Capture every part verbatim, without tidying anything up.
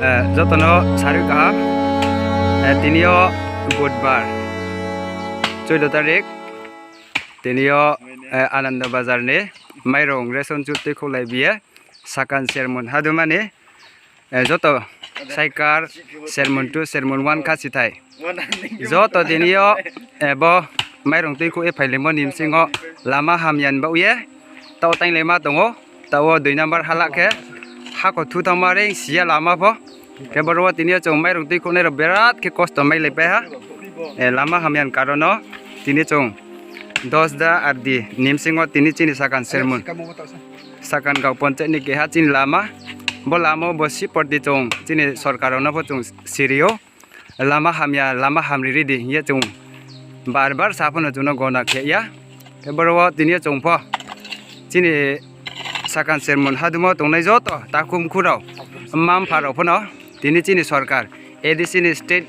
Eh, jotono sarwi kaham. Eh, tinio budbar, choudo tarik. Tinio, eh, Ananda Bazar ni mairung ration chutwi khulai biye. Sakan sermon hadumani, eh, joto saikar sermon two, sermon one kha sithai. Joto tinio, eh, bo mairung twi khu e phailimo ni bisingo lama hamya ni bagwi tao tainglai ma tongo. Tao dui number hala khe hako thu thangma reng siya lama pho. Khe borok tinio chwng mairung twi khunai rok berat khe kosto mai lai pai ha. Eh, lama hamya ni karono tini chwng dos da ardi ni bisingo tini chini sakan sermon. Sakan gao ponchayat ni keha chini lama. Bo lama o bo si porti chwng chini sorkar rok no bo chwng sirio. Lama hamya, lama hamri ridi hiye chwng bar bar sa phano chwngno gona khe ya. Khe borok tini chwng pho chini sakan sermon hadumo tongnai joto takhum khurao mampha rok phano tini chini sorkar A D C ni state,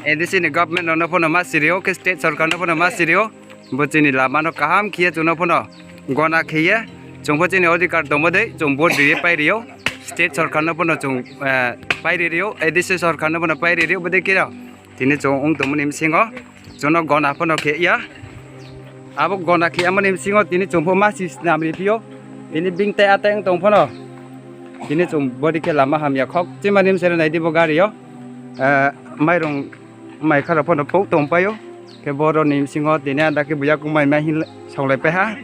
A D C ni government rok no phano ma sirio khe state sorkar no phano ma sirio. Bo chini lama no kaham khiye chwngno phano gona khiye chwng pho chini odhikar tongma dei chwng vote riye pai rio. State sorkar no phano chwng, eh, pai ri rio, A D C sorkar no phano pai ri rio, bo dei khe tini chwng wng tongmani bisingo chwngno gona phano khe ya. Abo gona khe amani bisingo tini chwng pho masi snam ri phio. Tini bing tai atai wng tong phano tini chwng body khe lama hamya khok chimani bwsai nai di bo gari o, eh, mairung mai kha rok phano phuk tong paio. Khe borok ni bisingo tini ada khe buya kung mai ma hin song lai pai ha.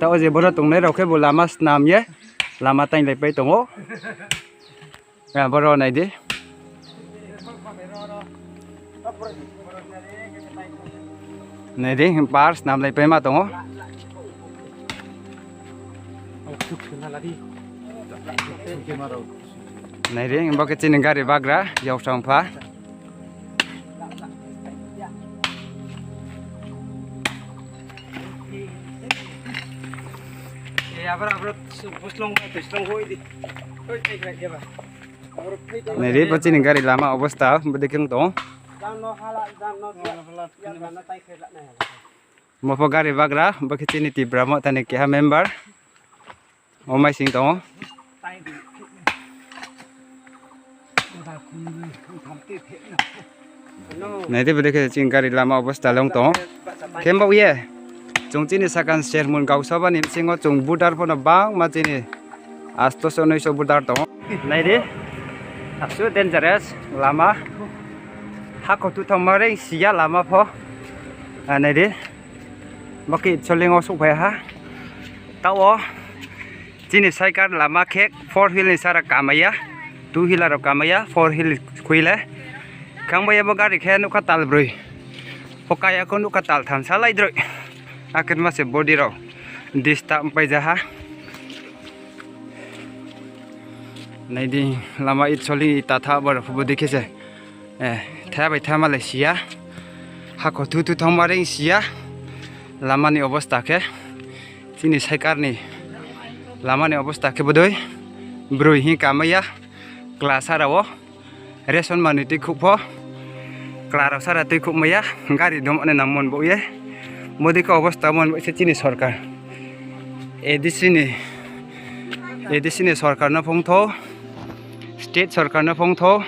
Ta o je borok tongnai rok khe bo lama snam ye lama tain lai pai tongo. Ya, borok nai di. Nai di, bar snam lai pai ma tongo. Nai di, bo khe chini gari bagra, yok chong pha. Nai di, bo chini gari lama obostha, bo dei khe wng tongo. Mopho gari bagra, bo khe chini Tipra Motha ni keha member. O mai sing tongo. Nai di, bo dei khe chini gari lama obostha le wng tongo. Khe bo ye, chwng chini sakan sermon gao sabha ni bisingo chwng voter phano bangma chini astoso noiso voter tongo. Nai di, aswk dangerous lama. Hako tu thangma reng siya lama pho. Ah, nai di. Bo khe Itsoling o suk phai ha. Tao chini cycle lama khe four wheel ni sara kamaya, two wheeler rok kamaya, four wheel khuile. Khang bai bo gari khe nukha tal brwi. Bo kaya khe nukha tal tham sa lai droi. Akhir ma se body rok disturb pai ja ha. Nai di lama Itsoling ita tha bar phubo dikhe se. Eh, tha bai tha malai siya. Hako thu thu thangma reng siya. Lama ni obostha khe. Chini cycle ni lama ni obostha khe bodoi. Brwi hi kamaya. Kla sara o. Ration manwi twi khuk pho. Kla rok sara twi khuk maya. Gari dum ani nam mon bo ye. Modi khe obostha mon bo se chini sorkar. A D C ni, A D C ni sorkar no phongtho. State sorkar no phongtho.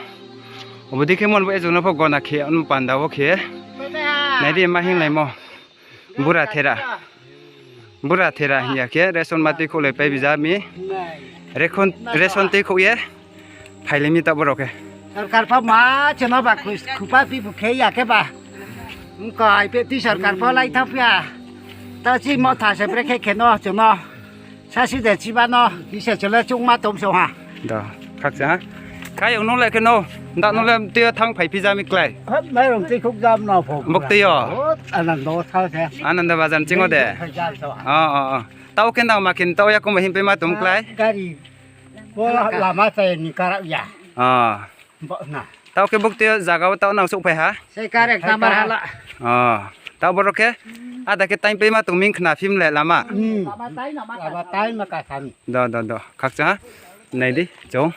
Obo dikhe mon bo ejong no pho gona khe, ano panda bo khe. Nai di ma hin lai mo. Bura thera. Bura thera hiya khe ration ma twi khulai pai bija mi. Rekhon, ration twi khuk ye. Phailimi ta borok khe. Sorkar pha ma chwngno ba khus-, khupa pi bu khe ya khe ba. Wngkha ai pe ti sorkar pha lai thap ya. Ta chi mo tha se bre khe khe no chwngno. Sasi de chibano, kisa chole chukma tom so ha. Da, khaksa ha. Kai ung nung le khe no, da nung le twi thang phai phi jami klai. Khap mai rong twi khuk jam no pho. Bok twi yo. Ot, anang do tha se. Ananda Bazar chingo de. Khai jam so ha. Oh, oh, oh. Tao khe nang ma khin tao ya kum him pe ma tom klai. Gari. Bo lama chai ni kara ya. Oh. Bo na. Tao khe bok twi jaga o tao nang suk phai ha. Sai kare kamar hala. Oh. Tao borok khe ada khe time pe ma tong ming khna phim le lama. Hmm. Lama tai ma ka sami. Do, do, do. Khakcha ha. Nai di, chong.